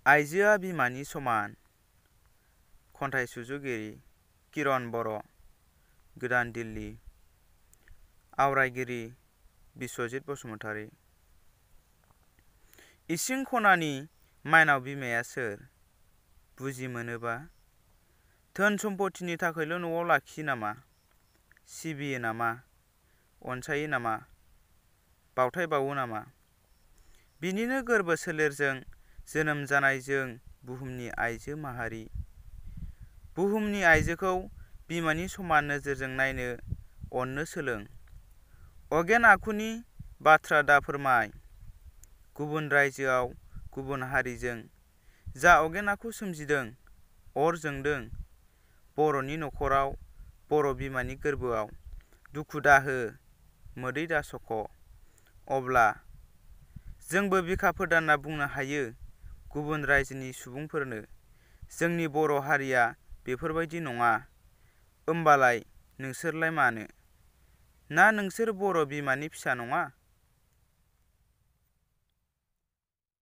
आइजोआ बिमानि समान। खन्थाइ सुजुगिरि किरण बर', गोदान दिल्ली। आवरायगिरि बिस्वजित बसुमतारी। इसिं खनानि माइनाव बिमाया सोर? बुजि मोनोबा? धोन सम्पतिनि थाखायल' न'आव लाखियो नामा? सिबियो नामा? अनसायो नामा? बावथाय बावो नामा? बिनिनो गोरबो सोलेरजों जोनोम जानाय जों बुहुमनि आइजो माहारि। बुहुमनि आइजोखौ बिमानि समान नोजोरजों नायनो, अननो सोलों। अगेन आखुनि बाथ्रा दा फोरमाय। गुबुन रायजोआव, गुबुन हारिजों जा अगेन आखु सोमजिदों, अर जोंदों बर'नि न'खराव, बर' बिमानि गोरबोआव। दुखु दाहो, मोदै दासख'। अब्ला जोंबो बिखा फोरदानना बुंनो हायो गुबुन रायजोनि सुबुंफोरनो, जोंनि बर' हारिया बेफोरबायदि नङा। ओमबालाय नोंसोरलाय मानो? ना नोंसोर बर' बिमानि फिसा नङा?